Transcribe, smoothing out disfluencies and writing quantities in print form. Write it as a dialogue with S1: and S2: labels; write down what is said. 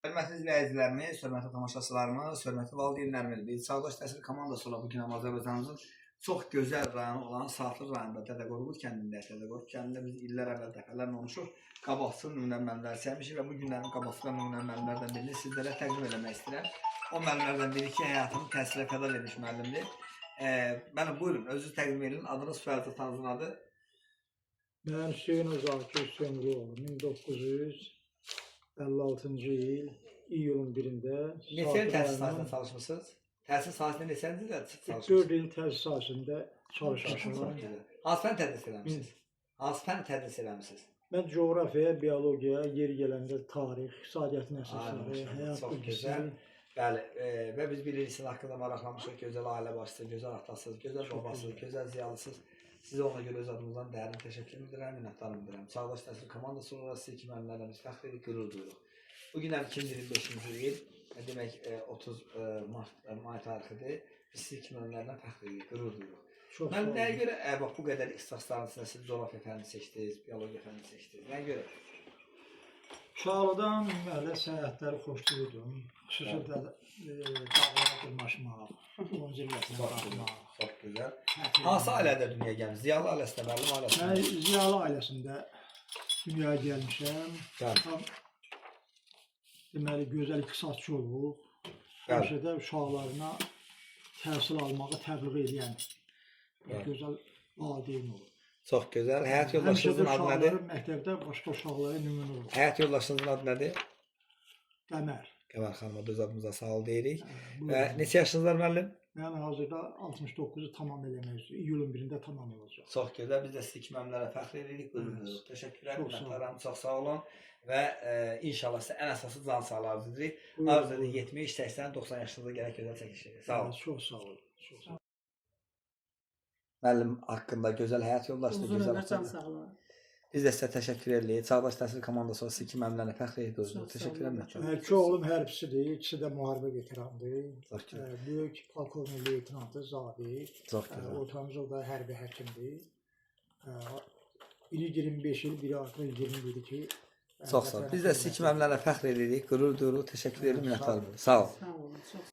S1: Hörmətli izləyicilərimiz, hörmətli tamaşaçılarımız, hörmətli valideynlərimiz, biz Çağdaş Təhsil komandası olaraq bu gün Azərbaycanımızın çox gözəl rayonu olan Saatlı rayonunda Dədə Qorqud kəndində, Dədə Qorqud kəndində biz illər əvvəl dəfələrlə olmuşuq. Qabaqçıl nümunə müəllimlər çəkmişik və bu günlərin qabaqçıl nümunə müəllimlərdən birini sizlərə təqdim eləmək istəyirəm. O müəllimlərdən biri ki, həyatını təhsilə fəda vermiş müəllimdir. Müəllim buyurun, özünüzü təqdim edin. Adınız, soyadınız, atanızın adı.
S2: Mən Hüseyn Zakir Hüseynquluoğlu 1956-cı il iyulun 1-də
S1: Neçə il təhsil
S2: Saatlı
S1: sahəsində
S2: rayonunun
S1: çalışmısınız? Təhsil sahəsində neçənci ildə çalışmısınız?
S2: 4 il təhsil sahəsində çalışmışam.
S1: Çox gözəl. Hansı fən tədris eləmisiniz? Hansı fən tədris eləmisiniz?
S2: Mən coğrafiya, biologiya, yeri gələndə tarix, iqtisadiyyatın
S1: Ay,
S2: əsasları,
S1: maşallah,
S2: həyat
S1: çox
S2: bilgisi.
S1: gözəl. Bəli, və biz bilirik sizin haqqında maraqlanmışıq. Gözəl ailə başçısı, gözəl atasız, gözəl
S2: Çox
S1: babasız,
S2: gözəl.
S1: gözəl ziyalısız. Sizə ona görə öz adımızdan dərin təşəkkür edirəm, minnətdarım edirəm. Çağdaş Təhsil komandası olaraq sizi kimi müəllimlərlə biz fəxr edirik, qürur duyuruq. Bu gün 2025-ci il, demək 30 mart may tarixidir. Biz sizi kimi müəllimlərlə fəxr edirik, qürur duyuruq.
S2: Çox
S1: Müəllim
S2: sağ
S1: nəyə
S2: olun.
S1: görə bax bu qədər ixtisasların içində siz coğrafiya fənnini seçdiniz, biologiya fənnini seçdiniz? Nəyə görə?
S2: Uşaqlıqdan elə səyahətləri xoşlayırdım. Xüsusilə də dağlara dırmaşmaq, onun zirvəsinə
S1: Çox gözəl.
S2: qalxmaq.
S1: Çox gözəl.
S2: Tətil
S1: Hansı
S2: eləmək.
S1: ailədə dünyaya gəlmisiniz? Ziyalı ailəsində, müəllim ailəsində?
S2: Mən ziyalı ailəsində dünyaya gəlmişəm.
S1: Bəli.
S2: Tam deməli gözəl iqtisadçı olub.
S1: Bəli.
S2: Həmişə də uşaqlarına təhsil almağı təbliğ edən bir
S1: Bəli.
S2: gözəl valideyn olub.
S1: Çox gözəl. Həyat
S2: Həmişə də
S1: yoldaşınızın adı nədir?
S2: uşaqları məktəbdə başqa uşaqlara nümunə olub.
S1: Həyat yoldaşınızın adı nədir?
S2: Qəmər.
S1: Qəmər xanıma da öz adımıza sağ ol deyirik.
S2: Buyurun.
S1: Və neçə yaşınız var müəllim?
S2: Mən hazırda 69-u tamam eləmək üzrə. İyulun 1-də tamam olacaq.
S1: Çox gözəl. Biz də sizi kimi müəllimlərə fəxr edirik, qürur
S2: Evet.
S1: duyuruq. Təşəkkürlər,
S2: Çox sağ olun.
S1: minnətdaram. Çox sağ olun. Və inşallah sizə ən əsası can sağlığı arzu edirik.
S2: Buyurun,
S1: Arzu edirik
S2: buyurun.
S1: 70, 80, 90 yaşınıza gələk gözəl çəkiliş. Sağ olun.
S2: Evet, çox sağ olun. Çox sağ olun.
S1: Müəllim haqqında gözəl həyat yoldaşıdır,
S3: Uzun
S1: gözəl
S3: ömür, can
S1: ata.
S3: sağlığı.
S1: Biz də sizə təşəkkür edirik. Çağdaş Təhsil komandası olaraq sizi kimi müəllimlərlə fəxr edirik.
S3: Çox sağ
S1: Təşəkkür
S3: olun.
S1: minnətdaram.
S2: İki oğlum hərbçidir, ikisi də müharibə veteranıdır.
S1: Çox gözəl.
S2: Böyük polkovnik leytenantı Zabit.
S1: Çox gözəl.
S2: Ortancı o da hərbi həkimdir. Biri 25 il, biri artıq 20 ki.
S1: Çox sağ olun. Biz də sizi kimi müəllimlərlə fəxr edirik, qürur duyuruq. Təşəkkür edirik,
S2: Evet, sağ
S1: minnətdarıq.
S2: olun.
S1: Sağ olun.
S3: Sağ olun. Çox